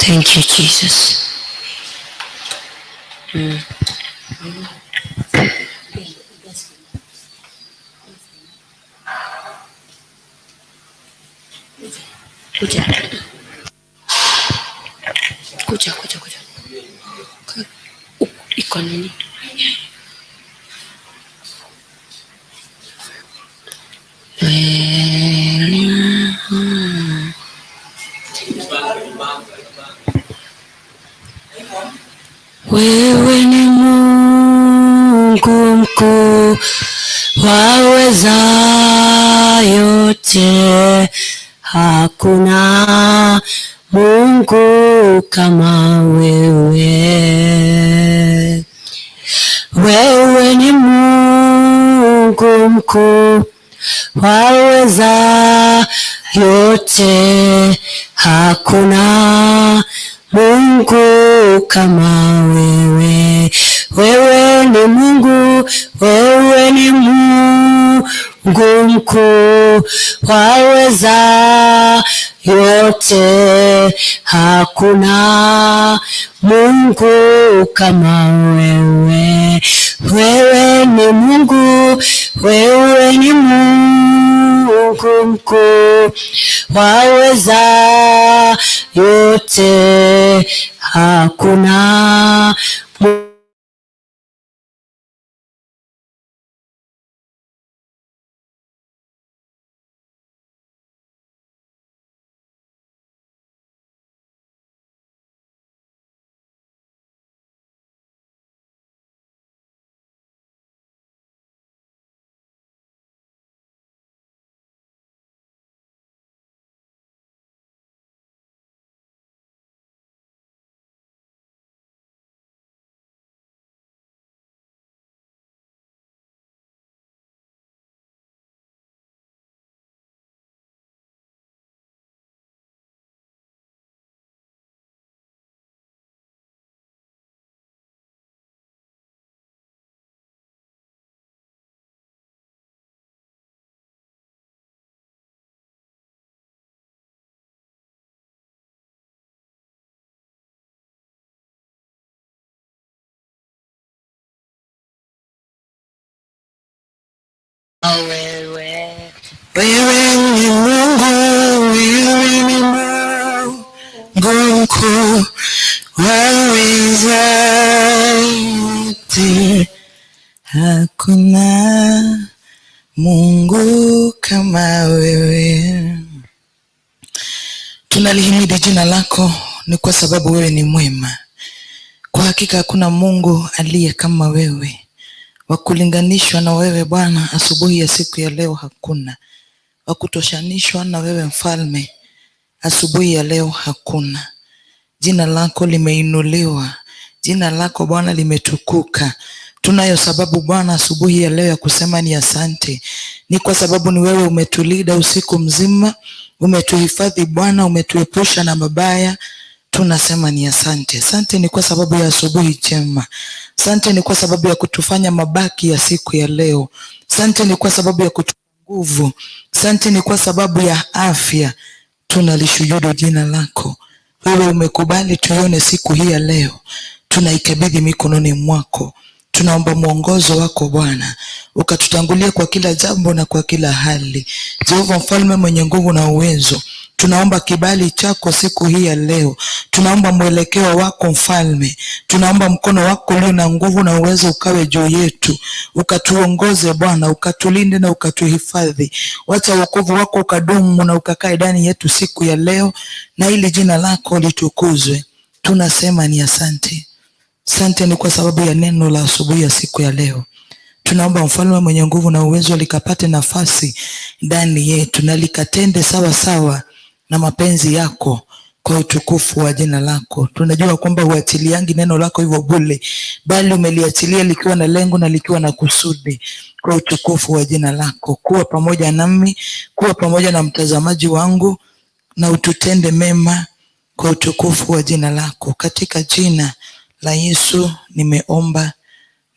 Thank you, Jesus. Kuja. Kuja, kuja, kuja. Iko nini? Wewe ni Mungu mkuu, waweza yote, hakuna Mungu kama wewe. Wewe ni Mungu mkuu, waweza yote, hakuna Mungu kama wewe. Wewe ni Mungu, wewe ni Mungu mkuu, waweza yote, hakuna Mungu kama wewe. Wewe ni Mungu, wewe ni Mungu mkuu, waweza yote, hakuna wewe. Wewe ni Mungu, wewe ni Mungu mkuu, waweza yote, hakuna Mungu kama wewe. Tunalihimidi jina lako ni kwa sababu wewe ni mwema. Kwa hakika hakuna Mungu aliye kama wewe, wa kulinganishwa na wewe Bwana. Asubuhi ya siku ya leo hakuna wa kutoshanishwa na wewe Mfalme. Asubuhi ya leo hakuna. Jina lako limeinuliwa, jina lako Bwana limetukuka. Tunayo sababu Bwana asubuhi ya leo ya kusema ni asante. Ni kwa sababu ni wewe umetulinda usiku mzima, umetuhifadhi Bwana, umetuepusha na mabaya. Tunasema ni asante. Asante ni kwa sababu ya asubuhi njema. Asante ni kwa sababu ya kutufanya mabaki ya siku ya leo. Asante ni kwa sababu ya kutupa nguvu. Asante ni kwa sababu ya afya. Tunalishujudu jina lako. Wewe umekubali tuione siku hii ya leo. Tunaikabidhi mikononi mwako. Tunaomba mwongozo wako Bwana, ukatutangulia kwa kila jambo na kwa kila hali. Jehova mfalme mwenye nguvu na uwezo, tunaomba kibali chako siku hii ya leo. Tunaomba mwelekeo wako mfalme. Tunaomba mkono wako ulio na nguvu na uwezo ukawe juu yetu, ukatuongoze Bwana, ukatulinde na ukatuhifadhi. Wacha wokovu wako ukadumu na ukakae ndani yetu siku ya leo, na ili jina lako litukuzwe. Tunasema ni asante. Asante ni kwa sababu ya neno la asubuhi ya siku ya leo. Tunaomba mfalme mwenye nguvu na uwezo likapate nafasi ndani yetu na likatende sawa sawa na mapenzi yako kwa utukufu wa jina lako. Tunajua kwamba huachiliangi neno lako hivyo bure, bali umeliachilia likiwa na lengo na likiwa na kusudi kwa utukufu wa jina lako. Kuwa pamoja nami, kuwa pamoja na mtazamaji wangu, na ututende mema kwa utukufu wa jina lako. Katika jina la Yesu nimeomba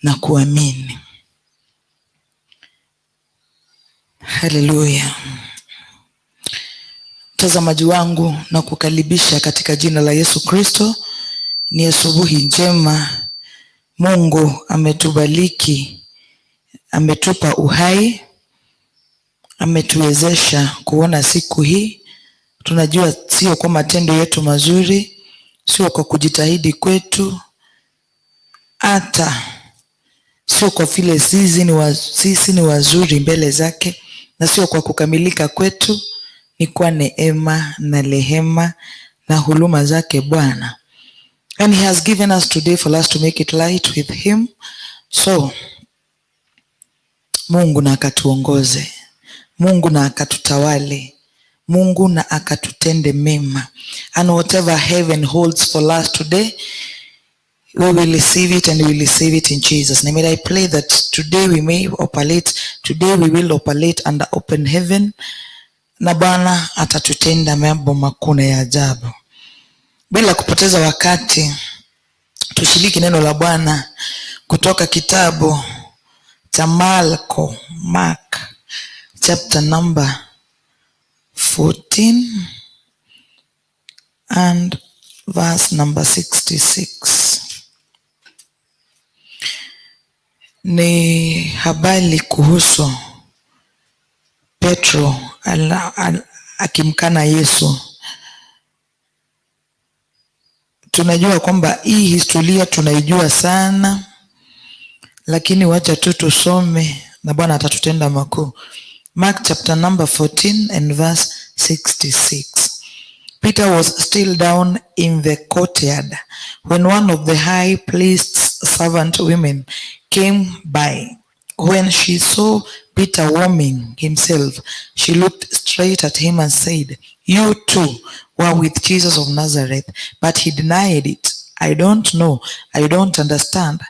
na kuamini. Haleluya. Mtazamaji wangu, nakukaribisha katika jina la Yesu Kristo. Ni asubuhi njema. Mungu ametubariki, ametupa uhai, ametuwezesha kuona siku hii. Tunajua sio kwa matendo yetu mazuri, sio kwa kujitahidi kwetu, hata sio kwa vile sisi ni wazuri mbele zake, na sio kwa kukamilika kwetu, ni kwa neema na rehema na huruma zake Bwana. And he has given us today for us to make it right with him. So Mungu na akatuongoze, Mungu na akatutawale, Mungu na akatutende mema. And whatever heaven holds for us today, we will receive it, and we will receive it in Jesus' name. And I pray that today we may operate, today we will operate under open heaven, na Bwana atatutenda mambo makuu na ya ajabu. Bila kupoteza wakati, tushiriki neno la Bwana kutoka kitabu cha Marko, Mark chapter number 14 and verse number 66. Ni habari kuhusu Petro akimkana Yesu. Tunajua kwamba hii historia tunaijua sana, lakini wacha tu tusome na Bwana atatutenda makuu. Mark chapter number 14 and verse 66. Peter was still down in the courtyard when one of the high priest's servant women came by. When she saw Peter warming himself, she looked straight at him and said, "You too were with Jesus of Nazareth." But he denied it. "I don't know. I don't understand.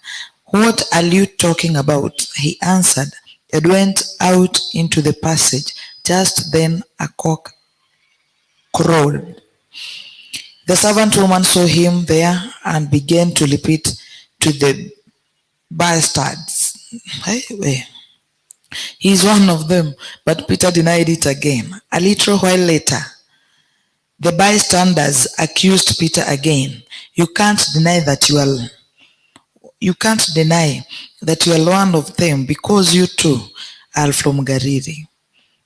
What are you talking about?" he answered, and went out into the passage. Just then a cock crowed. The servant woman saw him there and began to repeat to the bystanders, "Hey, hey, he's one of them." But Peter denied it again. A little while later, the bystanders accused Peter again. You can't deny that you are one of them, because you too are from Galilee."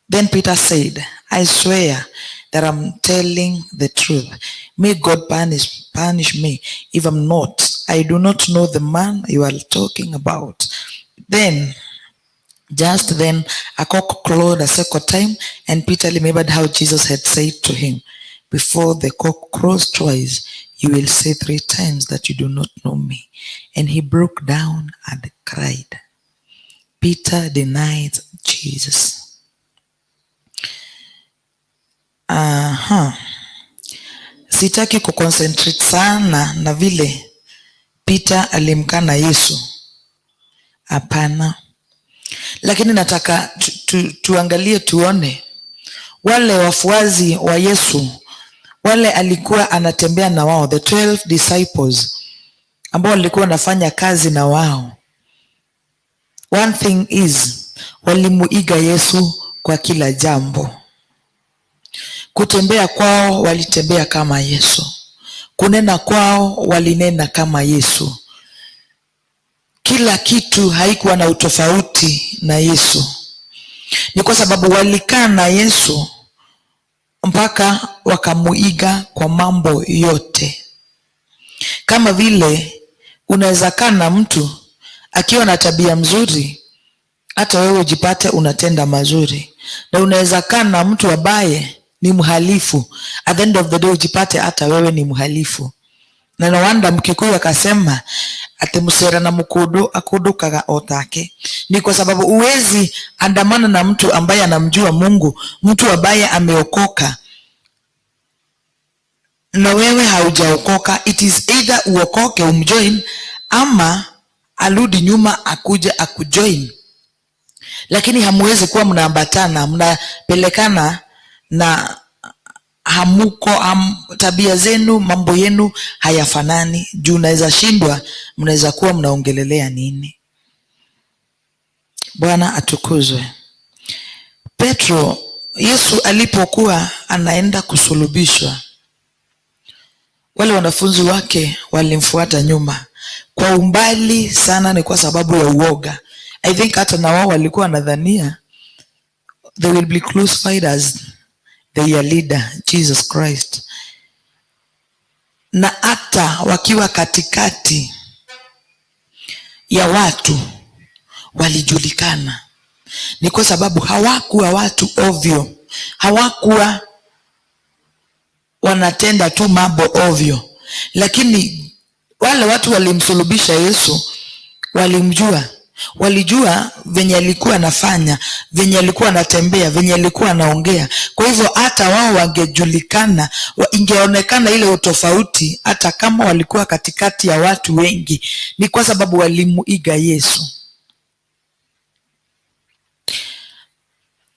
Then Peter said, "I swear that I'm telling the truth. May God punish me if I'm not. I do not know the man you are talking about." Then, just then, a cock crowed a second time, and Peter remembered how Jesus had said to him, "Before the cock crows twice, you will say three times that you do not know me." And he broke down and cried. Peter denied Jesus. Aha. Sitaki kuconcentrate sana na vile Peter alimkana Yesu. Hapana. Lakini nataka tuangalie tuone wale wafuasi wa Yesu, wale alikuwa anatembea na wao, the 12 disciples ambao walikuwa wanafanya kazi na wao. One thing is, walimuiga Yesu kwa kila jambo. Kutembea kwao walitembea kama Yesu. Kunena kwao walinena kama Yesu. Kila kitu haikuwa na utofauti na Yesu. Ni kwa sababu walikaa na Yesu mpaka wakamuiga kwa mambo yote. Kama vile unaweza kaa na mtu akiwa na tabia mzuri, hata wewe ujipate unatenda mazuri, na unaweza kaa na mtu ambaye ni mhalifu, at the end of the day ujipate hata wewe ni mhalifu. Na no wonder Mkikuyu akasema ati musera na mukundu akundukaga o take. Ni kwa sababu uwezi andamana na mtu ambaye anamjua Mungu, mtu ambaye ameokoka na wewe haujaokoka. It is either uokoke umjoin, ama arudi nyuma akuje akujoin, lakini hamuwezi kuwa mnaambatana, mnapelekana na hamuko tabia zenu, mambo yenu hayafanani. Juu unaweza shindwa, mnaweza kuwa mnaongelelea nini? Bwana atukuzwe. Petro, Yesu alipokuwa anaenda kusulubishwa, wale wanafunzi wake walimfuata nyuma kwa umbali sana, ni kwa sababu ya uoga. I think hata na wao walikuwa wanadhania they will be crucified as their leader, Jesus Christ. Na hata wakiwa katikati ya watu walijulikana, ni kwa sababu hawakuwa watu ovyo, hawakuwa wanatenda tu mambo ovyo, lakini wale watu walimsulubisha Yesu walimjua, walijua venye alikuwa anafanya, venye alikuwa anatembea, venye alikuwa anaongea. Kwa hivyo hata wao wangejulikana, ingeonekana ile utofauti, hata kama walikuwa katikati ya watu wengi, ni kwa sababu walimuiga Yesu.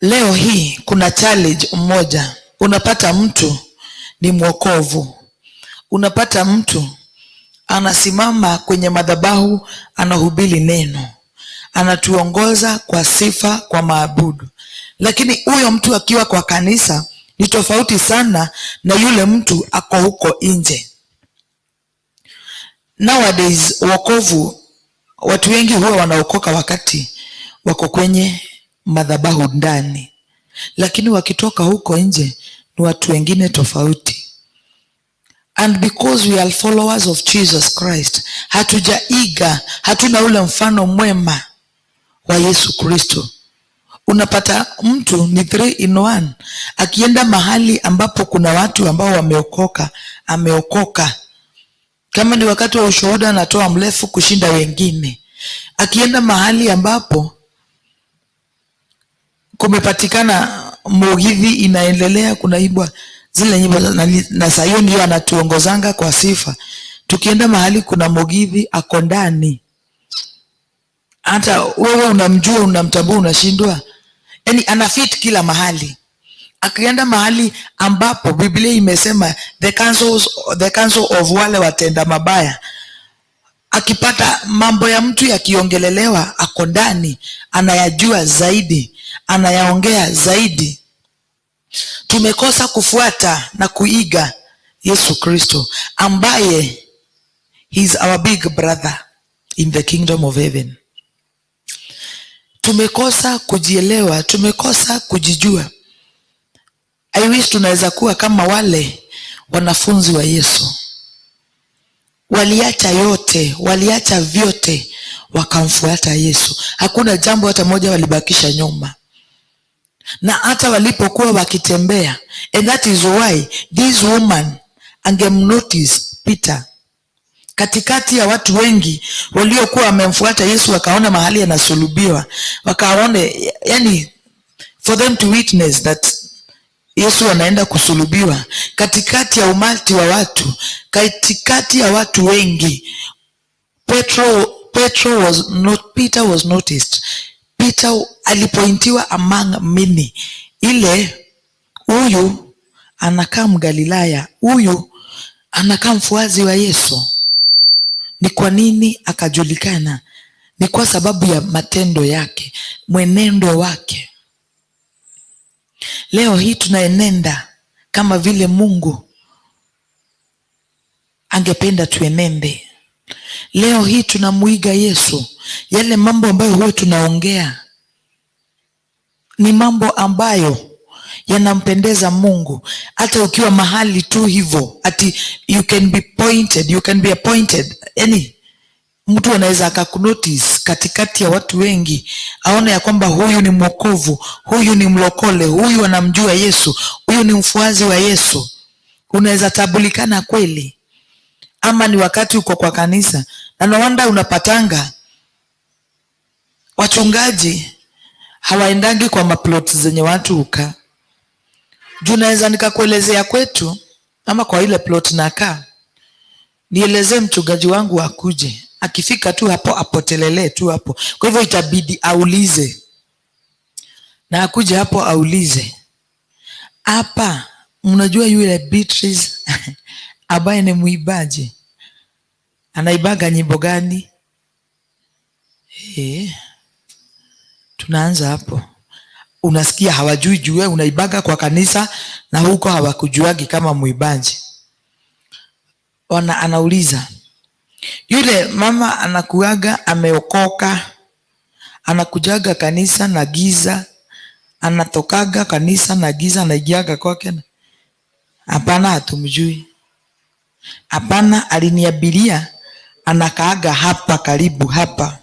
Leo hii kuna challenge mmoja, unapata mtu ni mwokovu, unapata mtu anasimama kwenye madhabahu, anahubiri neno, anatuongoza kwa sifa, kwa maabudu, lakini huyo mtu akiwa kwa kanisa ni tofauti sana na yule mtu ako huko nje. Nowadays wokovu, watu wengi huwa wanaokoka wakati wako kwenye madhabahu ndani, lakini wakitoka huko nje ni watu wengine tofauti. And because we are followers of Jesus Christ, hatujaiga, hatuna ule mfano mwema wa Yesu Kristo. Unapata mtu ni 3 in 1, akienda mahali ambapo kuna watu ambao wameokoka, ameokoka. Kama ni wakati wa ushuhuda, anatoa mrefu kushinda wengine. Akienda mahali ambapo kumepatikana mugithi inaendelea, kunaibwa zile nyimbo na saa hiyo ndio anatuongozanga kwa sifa. Tukienda mahali kuna mugithi, ako ndani, hata wewe unamjua, unamtambua, unashindwa, yani anafit kila mahali. Akienda mahali ambapo Biblia imesema the council of wale watenda mabaya, akipata mambo ya mtu yakiongelelewa, ako ndani, anayajua zaidi, anayaongea zaidi. Tumekosa kufuata na kuiga Yesu Kristo ambaye he is our big brother in the kingdom of heaven. Tumekosa kujielewa, tumekosa kujijua. I wish tunaweza kuwa kama wale wanafunzi wa Yesu. Waliacha yote, waliacha vyote, wakamfuata Yesu. Hakuna jambo hata moja walibakisha nyuma. Na hata walipokuwa wakitembea, and that is why this woman angemnotice Peter katikati ya watu wengi waliokuwa wamemfuata Yesu, wakaona mahali anasulubiwa, wakaone, yani for them to witness that Yesu anaenda kusulubiwa katikati ya umati wa watu, katikati ya watu wengi. Petro was not, Peter was noticed. Peter alipointiwa among many, ile huyu anakaa Mgalilaya, huyu anakaa mfuasi wa Yesu. Ni kwa nini akajulikana? Ni kwa sababu ya matendo yake, mwenendo wake. Leo hii tunaenenda kama vile Mungu angependa tuenende. Leo hii tunamuiga Yesu. Yale mambo ambayo huwa tunaongea ni mambo ambayo yanampendeza Mungu. Hata ukiwa mahali tu hivyo, ati you can be pointed, you can be appointed. Yani mtu anaweza akakunotice katikati ya watu wengi, aone ya kwamba huyu ni mwokovu, huyu ni mlokole, huyu anamjua Yesu, huyu ni mfuasi wa Yesu. Unaweza tambulikana kweli. Ama ni wakati uko kwa kanisa, na no wonder unapatanga wachungaji hawaendangi kwa maplot zenye watu hukaa. Juu naweza nikakuelezea kwetu ama kwa ile plot nakaa, nielezee mchungaji wangu akuje, akifika tu hapo apotelelee tu hapo. Kwa hivyo itabidi aulize, na akuje hapo aulize, hapa mnajua yule Beatrice ambaye ni muibaji anaibaga nyimbo gani? Tunaanza hapo. Unasikia hawajui juu wewe unaibaga kwa kanisa na huko hawakujuagi kama muibaji. Anauliza yule mama anakuaga ameokoka, anakujaga kanisa na giza, anatokaga kanisa na giza, anaingiaga kwake. Hapana, hatumjui. Hapana, aliniabiria anakaaga hapa karibu hapa.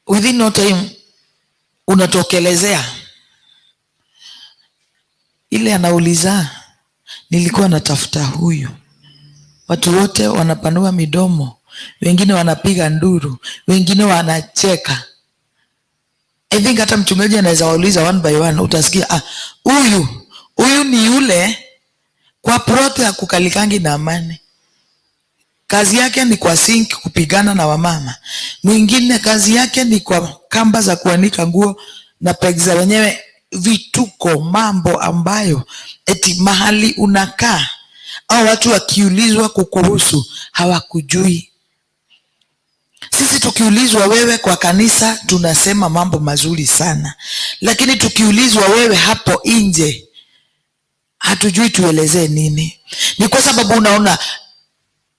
Within no time unatokelezea. Ile anauliza, nilikuwa natafuta huyu. Watu wote wanapanua midomo, wengine wanapiga nduru, wengine wanacheka. I think hata mchungaji anaweza wauliza one by one, utasikia huyu ni yule kwa plot ya kukalikangi na amani. Kazi yake ni kwa sink kupigana na wamama. Mwingine kazi yake ni kwa kamba za kuanika nguo na peg za wenyewe, vituko, mambo ambayo eti mahali unakaa au watu wakiulizwa kukuhusu hawakujui. Sisi tukiulizwa wewe kwa kanisa tunasema mambo mazuri sana, lakini tukiulizwa wewe hapo nje hatujui tuelezee nini. Ni kwa sababu unaona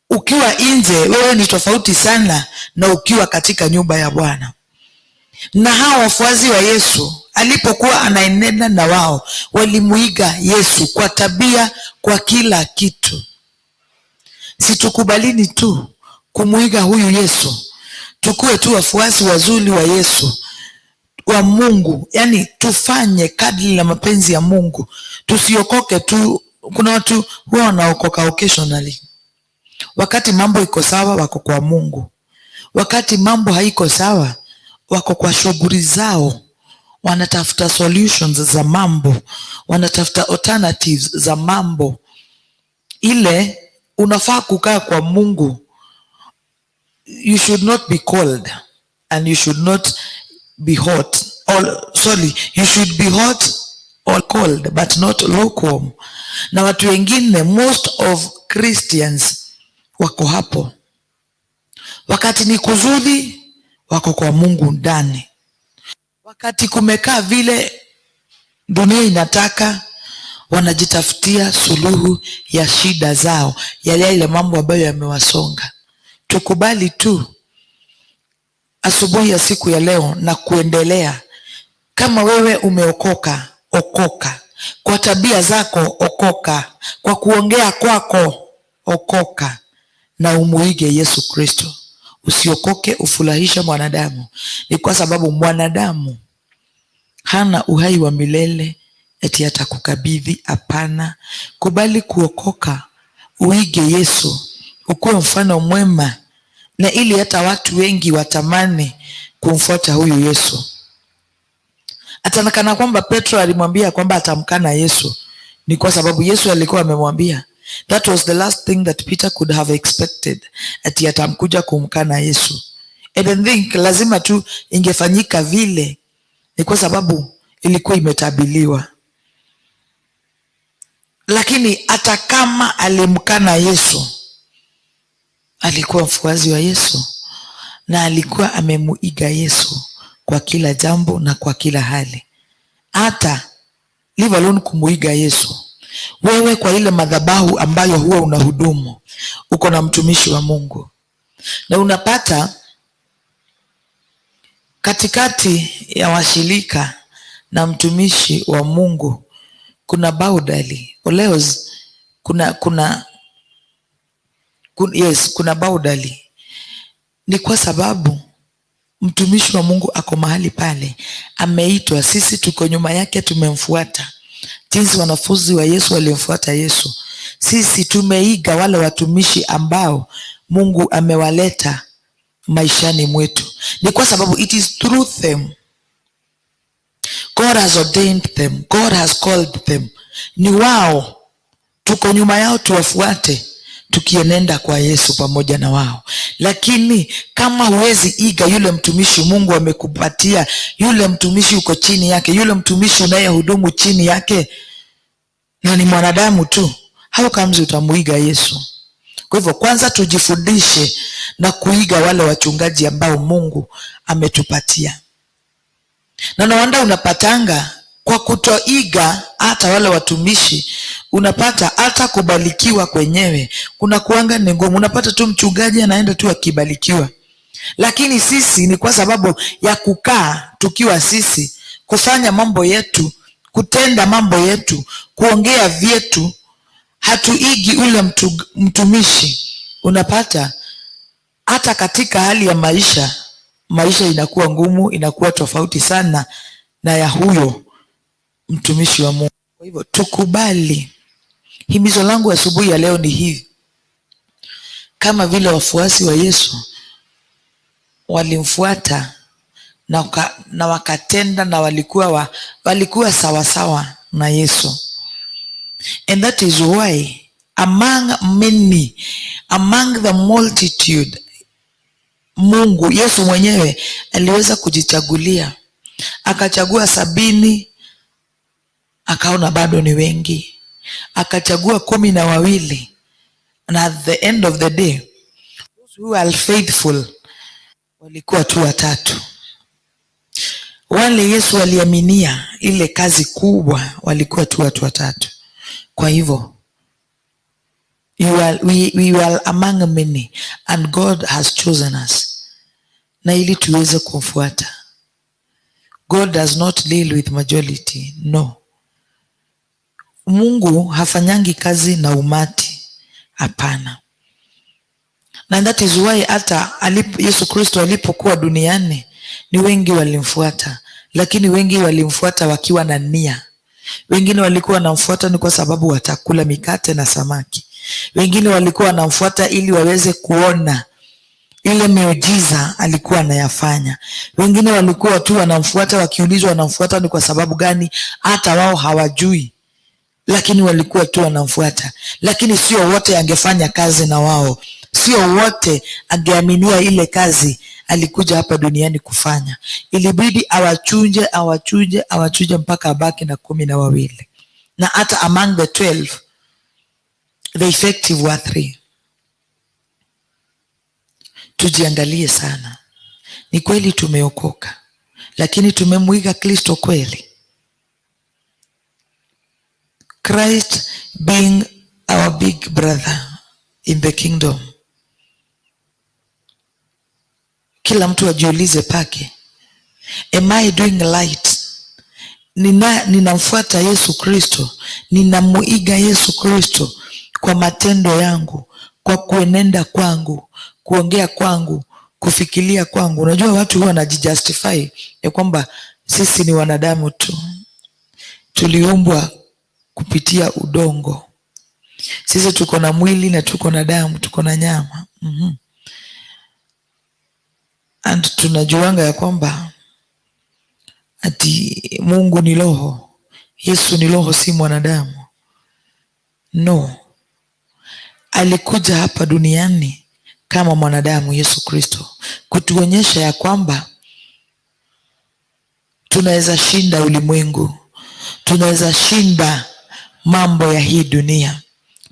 ukiwa nje wewe ni tofauti sana na ukiwa katika nyumba ya Bwana. Na hawa wafuasi wa Yesu alipokuwa anaenenda na wao walimuiga Yesu kwa tabia, kwa kila kitu. Situkubalini tu kumuiga huyu Yesu, tukue tu wafuasi wazuri wa Yesu, wa Mungu. Yani tufanye kadri la mapenzi ya Mungu, tusiokoke tu. Kuna watu huwa wanaokoka occasionally. Wakati mambo iko sawa wako kwa Mungu, wakati mambo haiko sawa wako kwa shughuli zao, wanatafuta solutions za mambo, wanatafuta alternatives za mambo. Ile unafaa kukaa kwa Mungu. You should not be cold and you should not be hot. Or, sorry, you should be hot or cold but not lukewarm. Na watu wengine, most of Christians wako hapo. Wakati ni kuzuri wako kwa Mungu ndani. Wakati kumekaa vile dunia inataka, wanajitafutia suluhu ya shida zao, ya yale mambo ambayo yamewasonga. Tukubali tu asubuhi ya siku ya leo na kuendelea. Kama wewe umeokoka, okoka. Kwa tabia zako, okoka. Kwa kuongea kwako, okoka. Na umuige Yesu Kristo. Usiokoke ufurahishe mwanadamu. Ni kwa sababu mwanadamu hana uhai wa milele eti atakukabidhi. Hapana. Kubali kuokoka, uige Yesu, ukuwe mfano mwema, na ili hata watu wengi watamani kumfuata huyu Yesu. Atanakana kwamba Petro alimwambia kwamba atamkana Yesu, ni kwa sababu Yesu alikuwa amemwambia. That was the last thing that Peter could have expected, ati atamkuja kumkana Yesu. And I think lazima tu ingefanyika vile, ni kwa sababu ilikuwa imetabiliwa. Lakini hata kama alimkana Yesu, alikuwa mfuasi wa Yesu na alikuwa amemuiga Yesu kwa kila jambo na kwa kila hali. Hata leave alone kumuiga Yesu, wewe kwa ile madhabahu ambayo huwa unahudumu, uko na mtumishi wa Mungu na unapata katikati ya washirika na mtumishi wa Mungu kuna boundary. Oleos, yes, kuna boundary. Ni kwa sababu mtumishi wa Mungu ako mahali pale, ameitwa, sisi tuko nyuma yake, tumemfuata. Jinsi wanafunzi wa Yesu walimfuata Yesu, sisi tumeiga wale watumishi ambao Mungu amewaleta maishani mwetu. Ni kwa sababu it is through them. God has ordained them. God has called them. Ni wao, tuko nyuma yao, tuwafuate tukienenda kwa Yesu pamoja na wao. Lakini kama huwezi iga yule mtumishi Mungu amekupatia, yule mtumishi uko chini yake, yule mtumishi unayehudumu chini yake, na ni mwanadamu tu, how comes utamuiga Yesu? Kwa hivyo kwanza tujifundishe na kuiga wale wachungaji ambao Mungu ametupatia. Na nawanda unapatanga kwa kutoiga hata wale watumishi, unapata hata kubalikiwa kwenyewe kuna kuanga ni ngumu. Unapata tu mchungaji anaenda tu akibalikiwa, lakini sisi ni kwa sababu ya kukaa tukiwa sisi, kufanya mambo yetu, kutenda mambo yetu, kuongea vyetu, hatuigi ule mtumishi. Unapata hata katika hali ya maisha, maisha inakuwa ngumu, inakuwa tofauti sana na ya huyo mtumishi wa Mungu. Kwa hivyo tukubali. Himizo langu asubuhi ya leo ni hivi: kama vile wafuasi wa Yesu walimfuata na wakatenda na walikuwa sawasawa na Yesu. And that is why among many, among the multitude, Mungu Yesu mwenyewe aliweza kujichagulia, akachagua 70, akaona bado ni wengi, akachagua 12, na at the end of the day those who are faithful walikuwa tu watatu. Wale Yesu waliaminia ile kazi kubwa walikuwa tu watu watatu. Kwa hivyo we are among many and God has chosen us, na ili tuweze kumfuata. God does not deal with majority, no. Mungu hafanyangi kazi na umati, hapana. Na that is why hata Yesu Kristo alipokuwa duniani ni wengi walimfuata, lakini wengi walimfuata wakiwa na nia. Wengine walikuwa wanamfuata ni kwa sababu watakula mikate na samaki. Wengine walikuwa wanamfuata ili waweze kuona ile miujiza alikuwa anayafanya. Wengine walikuwa tu wanamfuata, wakiulizwa wanamfuata ni kwa sababu gani, hata wao hawajui, lakini walikuwa tu wanamfuata. Lakini sio wote angefanya kazi na wao, sio wote angeaminia ile kazi alikuja hapa duniani kufanya. Ilibidi awachunje, awachunje, awachunje mpaka abaki na 12. Na hata among the 12 the effective were 3. Tujiangalie sana. Ni kweli tumeokoka, lakini tumemwiga Kristo kweli? Christ being our big brother in the kingdom. Kila mtu ajiulize pake, am I doing right? Ninamfuata Yesu Kristo, ninamuiga Yesu Kristo kwa matendo yangu, kwa kuenenda kwangu, kuongea kwangu, kufikiria kwangu. Unajua watu huwa wanajijustify ya kwamba sisi ni wanadamu tu, tuliumbwa kupitia udongo, sisi tuko na mwili na tuko na damu, tuko na nyama. And tunajuanga ya kwamba ati Mungu ni roho, Yesu ni roho, si mwanadamu. No, alikuja hapa duniani kama mwanadamu Yesu Kristo kutuonyesha ya kwamba tunaweza shinda ulimwengu, tunaweza shinda mambo ya hii dunia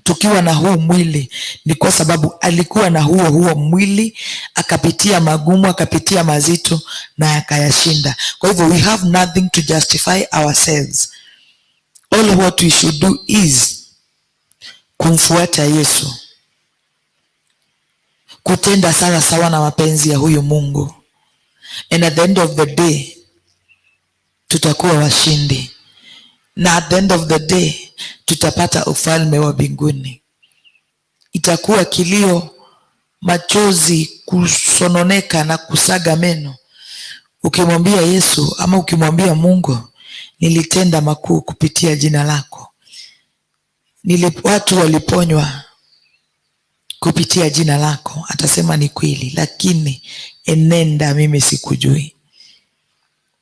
tukiwa na huu mwili. Ni kwa sababu alikuwa na huo huo mwili, akapitia magumu, akapitia mazito na akayashinda. Kwa hivyo we have nothing to justify ourselves. All what we should do is kumfuata Yesu, kutenda sawa sawa na mapenzi ya huyu Mungu, and at the end of the day tutakuwa washindi, na at the end of the day tutapata ufalme wa mbinguni. Itakuwa kilio, machozi, kusononeka na kusaga meno ukimwambia Yesu ama ukimwambia Mungu, nilitenda makuu kupitia jina lako, watu waliponywa kupitia jina lako. Atasema ni kweli, lakini enenda, mimi sikujui.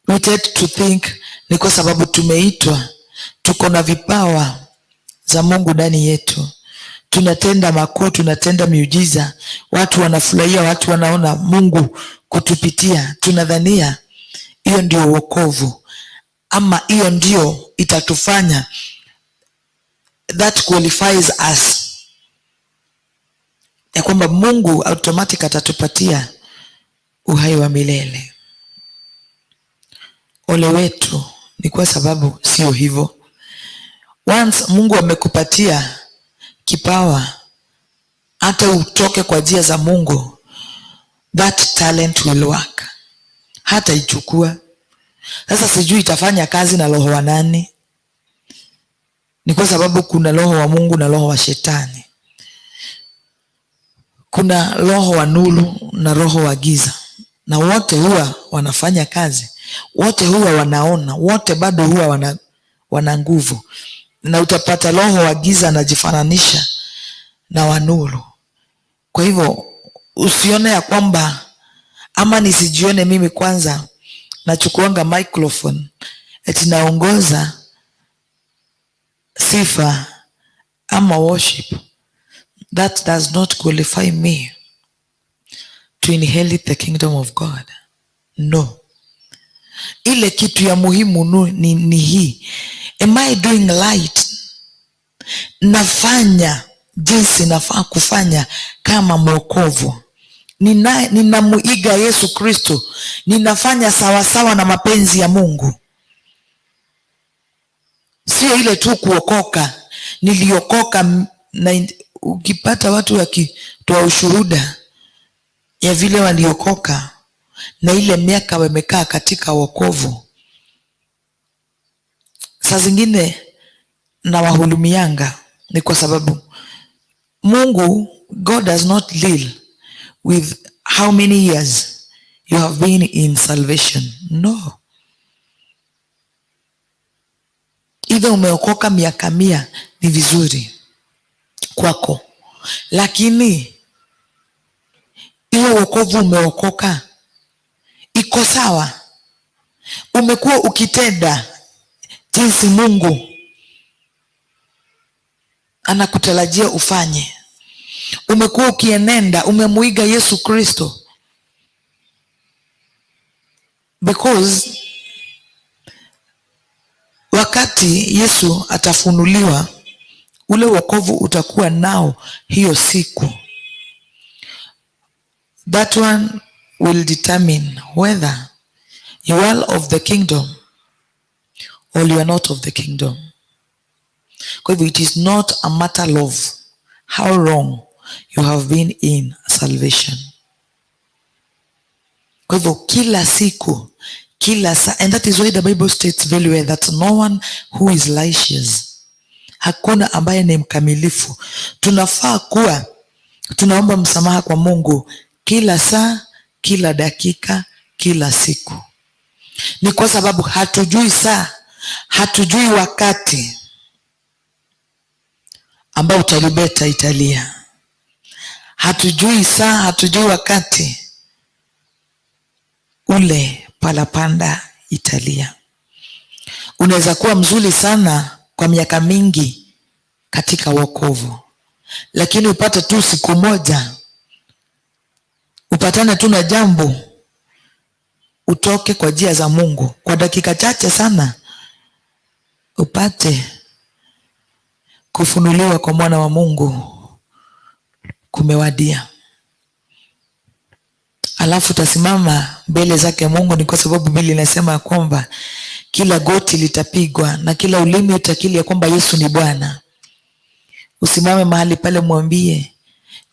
We tend to think ni kwa sababu tumeitwa, tuko na vipawa za Mungu ndani yetu, tunatenda makuu, tunatenda miujiza, watu wanafurahia, watu wanaona Mungu kutupitia. Tunadhania hiyo ndio wokovu, ama hiyo ndio itatufanya, that qualifies us, ya kwamba Mungu automatic atatupatia uhai wa milele. Ole wetu, ni kwa sababu sio hivyo. Once Mungu amekupatia kipawa, hata utoke kwa njia za Mungu, that talent will work. Hata ichukua. Sasa sijui itafanya kazi na roho wa nani. Ni kwa sababu kuna roho wa Mungu na roho wa shetani. Kuna roho wa nuru na roho wa giza, na wote huwa wanafanya kazi, wote huwa wanaona, wote bado huwa wana nguvu. Na utapata roho wa giza anajifananisha na wa nuru. Kwa hivyo usione ya kwamba, ama nisijione mimi kwanza nachukuanga microphone eti naongoza sifa ama worship. That does not qualify me to inherit the kingdom of God. No. Ile kitu ya muhimu ni hii. Am I doing right? Nafanya jinsi nafaa kufanya kama mwokovu. Ninamuiga Yesu Kristo. Ninafanya sawasawa na mapenzi ya Mungu. Sio ile tu kuokoka. Niliokoka na ukipata watu wakitoa ushuhuda ya vile waliokoka na ile miaka wamekaa katika wokovu, saa zingine na wahurumianga. Ni kwa sababu Mungu, God does not deal with how many years you have been in salvation. No. Either umeokoka miaka 100 ni vizuri kwako, lakini hiyo wokovu umeokoka iko sawa? Umekuwa ukitenda jinsi Mungu anakutarajia ufanye? Umekuwa ukienenda, umemuiga Yesu Kristo? Because wakati Yesu atafunuliwa, ule wokovu utakuwa nao hiyo siku. That one will determine whether you are of the kingdom or you are not of the kingdom. Kwa hivyo it is not a matter of how long you have been in salvation. Kwa hivyo kila siku, kila saa, and that is why the Bible states very well that no one who is righteous, hakuna ambaye ni mkamilifu. Tunafaa kuwa tunaomba msamaha kwa Mungu kila saa, kila dakika, kila siku. Ni kwa sababu hatujui saa, hatujui wakati ambao tarumbeta italia. Hatujui saa, hatujui wakati ule parapanda italia. Unaweza kuwa mzuri sana kwa miaka mingi katika wokovu, lakini upate tu siku moja, upatane tu na jambo, utoke kwa njia za Mungu kwa dakika chache sana, upate kufunuliwa kwa mwana wa Mungu kumewadia. Alafu utasimama mbele zake Mungu. Ni kwa sababu Biblia inasema kwamba kila goti litapigwa na kila ulimi utakiri ya kwamba Yesu ni Bwana. Usimame mahali pale, mwambie,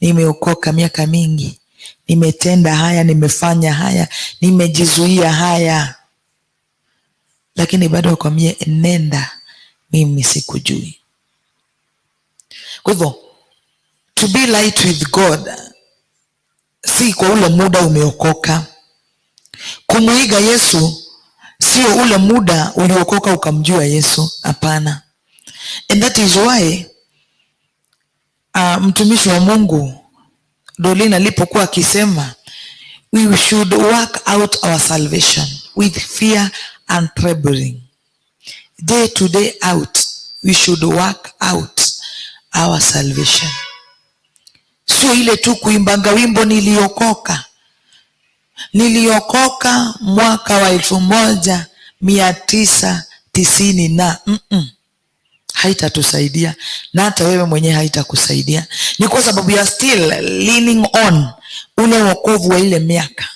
nimeokoka miaka mingi, nimetenda haya, nimefanya haya, nimejizuia haya, lakini bado akwambie, nenda, mimi sikujui. Kwa hivyo to be right with God si kwa ule muda umeokoka. Kumuiga Yesu sio ule muda uliokoka ukamjua Yesu, hapana. And that is why mtumishi wa Mungu Dolina alipokuwa akisema we should work out our salvation with fear and trembling. Day to day out, we should work out our salvation. Sio ile tu kuimbanga wimbo niliokoka. Niliokoka mwaka wa 1990 na Haitatusaidia, na hata wewe mwenyewe haitakusaidia. Ni kwa sababu you are still leaning on ule wokovu wa ile miaka.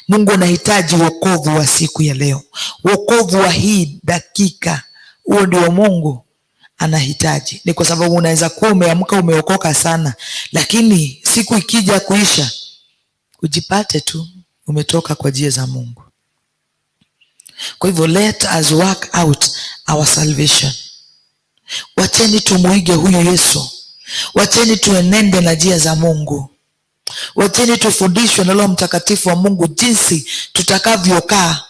Mungu anahitaji wokovu wa siku ya leo, wokovu wa hii dakika. Huo ndio Mungu anahitaji. Ni kwa sababu unaweza kuwa umeamka umeokoka sana, lakini siku ikija kuisha ujipate tu umetoka kwa njia za Mungu. Kwa hivyo let us work out our salvation. Wacheni tumuige huyu Yesu, wacheni tuenende na njia za Mungu, wacheni tufundishwe na Roho Mtakatifu wa Mungu jinsi tutakavyokaa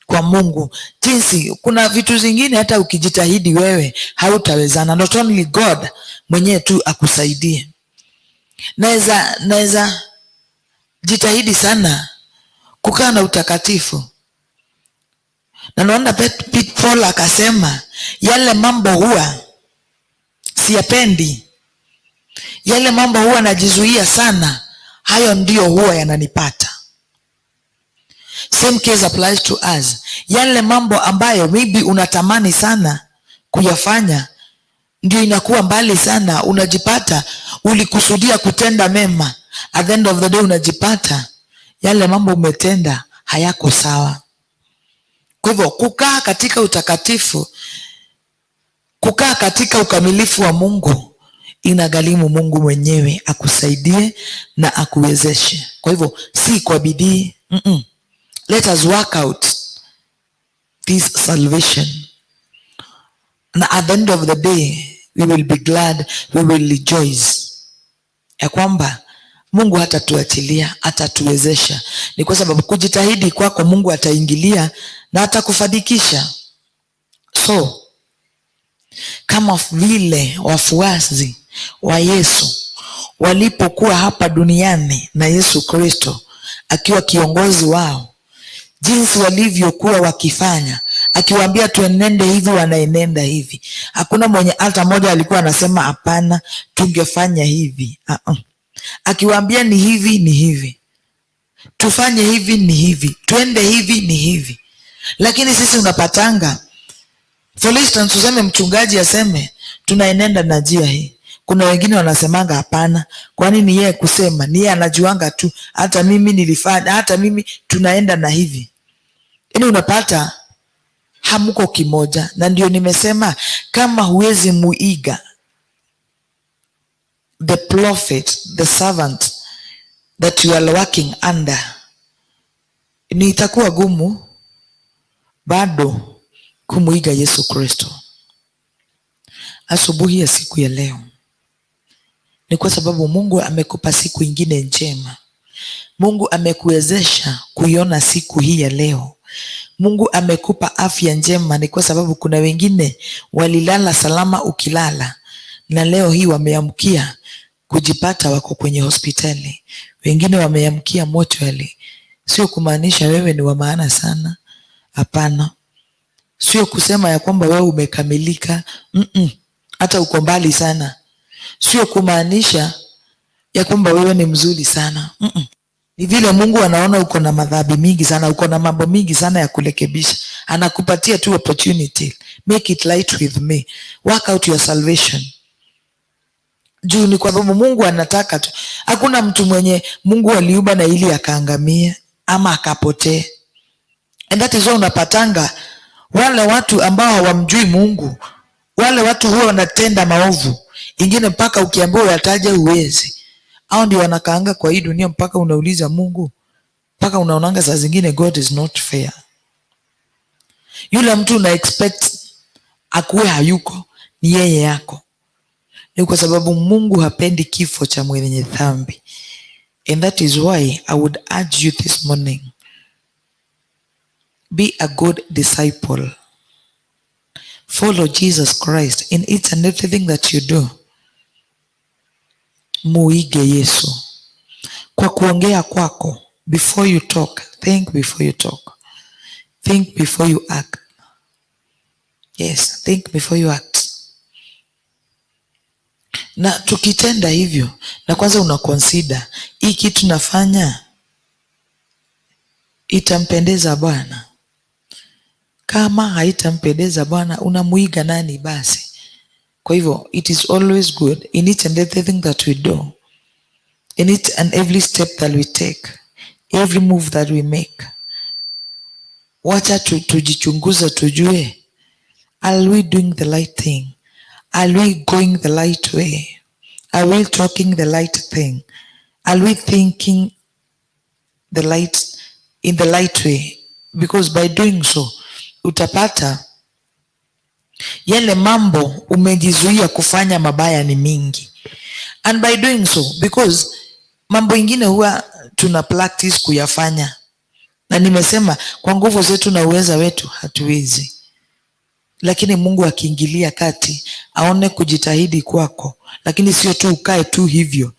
kwa Mungu, jinsi kuna vitu zingine hata ukijitahidi wewe hautawezana. Not only God mwenyewe tu akusaidie. Naweza jitahidi sana kukaa na utakatifu, na naona Paul akasema yale mambo huwa siyapendi, yale mambo huwa najizuia sana, hayo ndiyo huwa yananipata. Same case applies to us. Yale mambo ambayo maybe unatamani sana kuyafanya ndio inakuwa mbali sana, unajipata ulikusudia kutenda mema, at the end of the day unajipata yale mambo umetenda hayako sawa. Kwa hivyo kukaa katika utakatifu, kukaa katika ukamilifu wa Mungu inagharimu Mungu mwenyewe akusaidie na akuwezeshe. Kwa hivyo si kwa bidii, Let us work out this salvation. Na at the end of the day we will be glad, we will rejoice ya kwamba Mungu hatatuachilia, atatuwezesha. Ni kwa sababu kujitahidi kwako Mungu ataingilia na atakufanikisha. So kama vile wafuasi wa Yesu walipokuwa hapa duniani na Yesu Kristo akiwa kiongozi wao, jinsi walivyokuwa wakifanya, akiwaambia tuenende hivi, wanaenenda hivi. Hakuna mwenye hata mmoja alikuwa anasema hapana, tungefanya hivi. Uh-uh. Akiwaambia ni hivi ni hivi, tufanye hivi ni hivi, twende hivi ni hivi. Lakini sisi unapatanga, for instance, tuseme mchungaji aseme tunaenenda na njia hii, kuna wengine wanasemanga hapana, kwani ni yeye kusema, ni yeye anajuanga tu, hata mimi nilifanya, hata mimi tunaenda na hivi. Yaani unapata hamko kimoja, na ndio nimesema kama huwezi muiga the prophet, the servant that you are working under, ni itakuwa gumu bado kumuiga Yesu Kristo. Asubuhi ya siku ya leo ni kwa sababu Mungu amekupa siku ingine njema. Mungu amekuwezesha kuiona siku hii ya leo. Mungu amekupa afya njema, ni kwa sababu kuna wengine walilala salama ukilala, na leo hii wameamkia kujipata wako kwenye hospitali, wengine wameamkia mochwali. Sio kumaanisha wewe ni wa maana sana, hapana. Sio kusema ya kwamba wewe umekamilika, hata uko mbali sana. Sio kumaanisha ya kwamba wewe ni mzuri sana, Ni vile Mungu anaona uko na madhambi mingi sana, uko na mambo mingi sana ya kurekebisha, anakupatia tu opportunity, make it right with me, work out your salvation. Juu ni kwa sababu Mungu anataka tu. Hakuna mtu mwenye Mungu aliumba na ili akaangamie ama akapotee. And that is why unapatanga wale watu ambao hawamjui Mungu, wale watu huwa wanatenda maovu ingine mpaka ukiambiwa uyataje huwezi. Hao ndio wanakaanga kwa hii dunia mpaka unauliza Mungu, mpaka unaonanga saa zingine God is not fair. Yule mtu una expect akuwe hayuko, ni yeye yako. Ni kwa sababu Mungu hapendi kifo cha mwenye dhambi. And that is why I would urge you this morning, be a good disciple. Follow Jesus Christ in each and everything that you do. Muige Yesu kwa kuongea kwako. Before you talk, think before you talk. Think before you act. Yes, think before you act. Na tukitenda hivyo, na kwanza una consider hii kitu nafanya itampendeza Bwana. Kama haitampendeza Bwana, unamuiga nani basi? Kwa hivyo it is always good in each and everything that we do, in each and every step that we take, in Every move that we make, wacha tujichunguze, tujue, are we doing the right thing? Are we going the right way? Are we talking the right thing? Are we thinking the light in the right way? Because by doing so, utapata yale mambo umejizuia kufanya mabaya ni mingi. And by doing so, because mambo ingine huwa tuna practice kuyafanya, na nimesema kwa nguvu zetu na uweza wetu hatuwezi, lakini Mungu akiingilia kati aone kujitahidi kwako, lakini sio tu ukae tu hivyo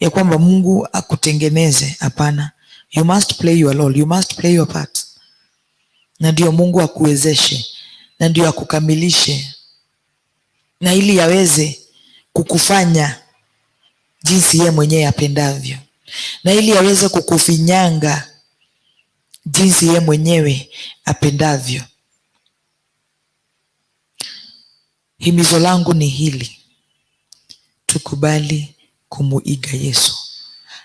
ya kwamba Mungu akutengeneze. Hapana, you must play your role, you must play your part, na ndio Mungu akuwezeshe na ndio akukamilishe, na ili aweze kukufanya jinsi ye mwenyewe apendavyo, na ili aweze kukufinyanga jinsi ye mwenyewe apendavyo. Himizo langu ni hili: tukubali kumuiga Yesu.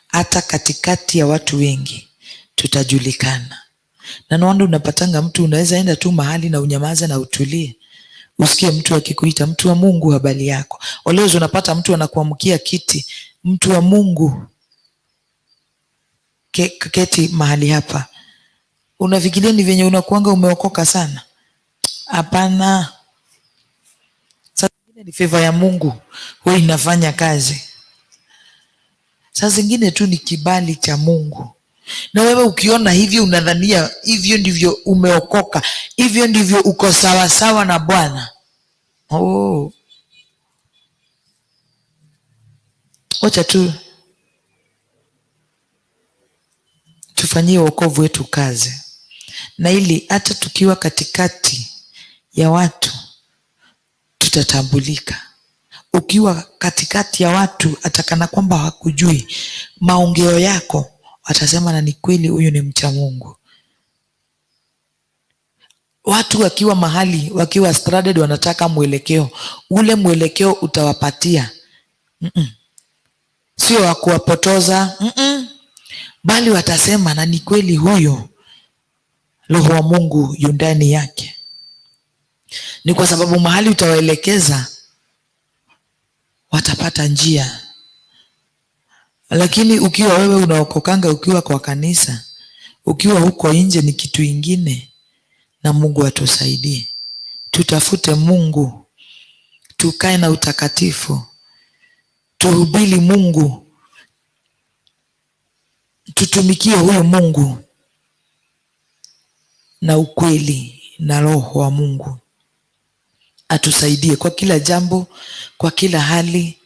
Hata katikati ya watu wengi tutajulikana. Na no wonder unapatanga mtu unaweza enda tu mahali na unyamaze na utulie, usikie mtu akikuita, "Mtu wa Mungu, habari yako?" Always unapata mtu anakuamkia kiti, "Mtu wa Mungu, keti mahali hapa." Unafikiria ni venye unakuanga umeokoka sana? Hapana. Saa zingine ni favor ya Mungu huwa inafanya kazi. Saa zingine tu ni kibali cha Mungu. Na wewe ukiona hivyo unadhania hivyo ndivyo umeokoka, hivyo ndivyo uko sawa sawa na Bwana. Oh. Wacha tu tufanyie wokovu wetu kazi, na ili hata tukiwa katikati ya watu tutatambulika. Ukiwa katikati ya watu hata kana kwamba hawakujui, maongeo yako watasema na ni kweli huyu ni mcha Mungu. Watu wakiwa mahali, wakiwa stranded, wanataka mwelekeo, ule mwelekeo utawapatia. Sio wa kuwapotoza, Bali watasema na ni kweli huyo Roho wa Mungu yu ndani yake. Ni kwa sababu mahali utawaelekeza watapata njia. Lakini ukiwa wewe unaokokanga ukiwa kwa kanisa, ukiwa huko nje ni kitu ingine. Na Mungu atusaidie. Tutafute Mungu, tukae na utakatifu, tuhubiri Mungu, tutumikie huyu Mungu na ukweli na Roho wa Mungu atusaidie kwa kila jambo, kwa kila hali.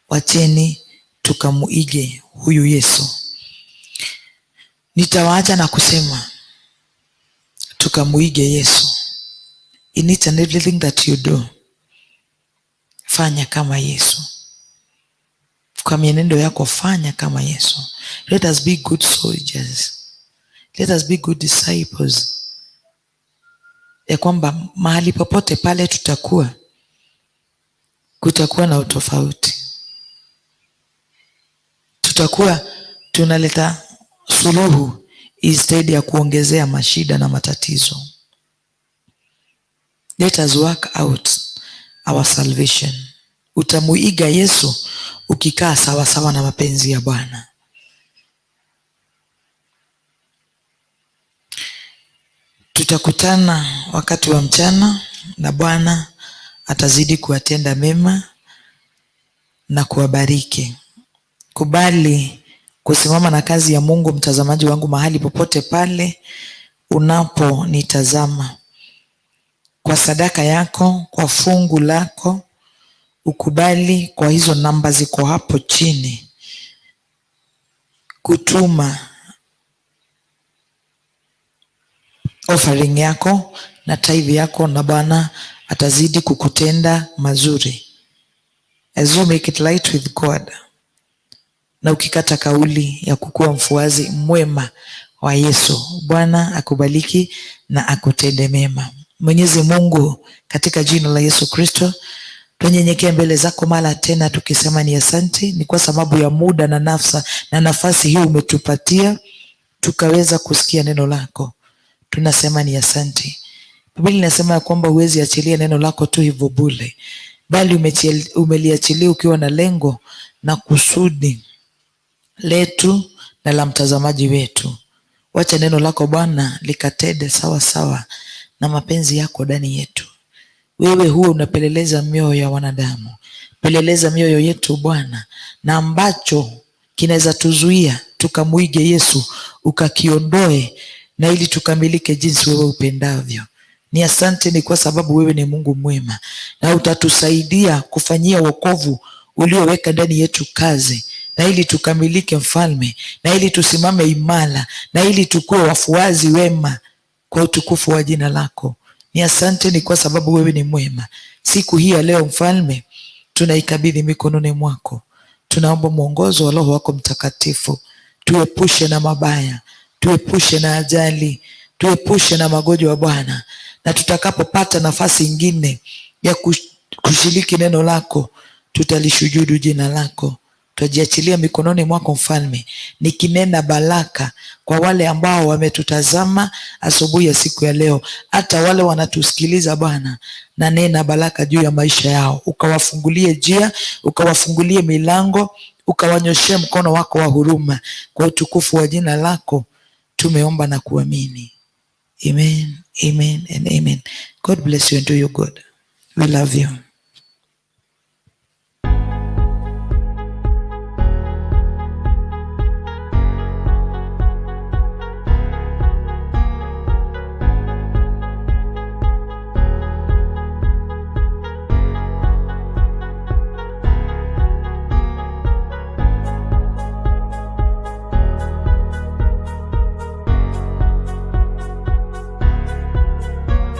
Wacheni tukamuige huyu Yesu. Nitawaacha na kusema tukamuige Yesu. In each and everything that you do, fanya kama Yesu. Kwa mienendo yako fanya kama Yesu. Let us be good soldiers. Let us be good disciples. Ya kwamba mahali popote pale tutakuwa, kutakuwa na utofauti. Tutakuwa tunaleta suluhu instead ya kuongezea mashida na matatizo. Let us work out our salvation. Utamuiga Yesu ukikaa sawa sawa na mapenzi ya Bwana. Tutakutana wakati wa mchana na Bwana atazidi kuwatenda mema na kuwabariki. Kubali kusimama na kazi ya Mungu, mtazamaji wangu, mahali popote pale unaponitazama. Kwa sadaka yako, kwa fungu lako, ukubali kwa hizo namba ziko hapo chini kutuma offering yako na tithe yako, na Bwana atazidi kukutenda mazuri. As you make it light with God, na ukikata kauli ya kukuwa mfuazi mwema wa Yesu, Bwana akubariki na akutende mema. Mwenyezi Mungu, katika jina la Yesu Kristo, tunyenyekea mbele zako mara tena tukisema ni asante. Ni kwa sababu ya muda na nafsa na nafasi hii umetupatia. tukaweza kusikia neno lako. Tunasema ni asante. Biblia inasema ya kwamba huwezi achilia neno lako tu hivyo bure, bali umeliachilia ukiwa na lengo na kusudi letu na la mtazamaji wetu. Wacha neno lako Bwana likatende sawa sawa na mapenzi yako ndani yetu. Wewe huwa unapeleleza mioyo ya wanadamu, peleleza mioyo yetu Bwana, na ambacho kinaweza tuzuia tukamwige Yesu ukakiondoe, na ili tukamilike jinsi wewe upendavyo. Ni asante, ni kwa sababu wewe ni Mungu mwema na utatusaidia kufanyia wokovu ulioweka ndani yetu kazi, na ili tukamilike Mfalme, na ili tusimame imara, na ili tukuwe wafuazi wema kwa utukufu wa jina lako. Ni asante, ni kwa sababu wewe ni mwema. Siku hii ya leo Mfalme, tunaikabidhi mikononi mwako. Tunaomba mwongozo wa Roho wako Mtakatifu, tuepushe na mabaya, tuepushe na ajali, tuepushe na magonjwa Bwana, na tutakapopata nafasi ingine ya kushiriki neno lako, tutalishujudu jina lako. Twajiachilia mikononi mwako Mfalme, nikinena baraka kwa wale ambao wametutazama asubuhi ya siku ya leo, hata wale wanatusikiliza Bwana, na nena baraka juu ya maisha yao, ukawafungulie njia, ukawafungulie milango, ukawanyoshee mkono wako wa huruma. Kwa utukufu wa jina lako tumeomba na kuamini. Amen, amen and amen. God bless you and do you good. We love you.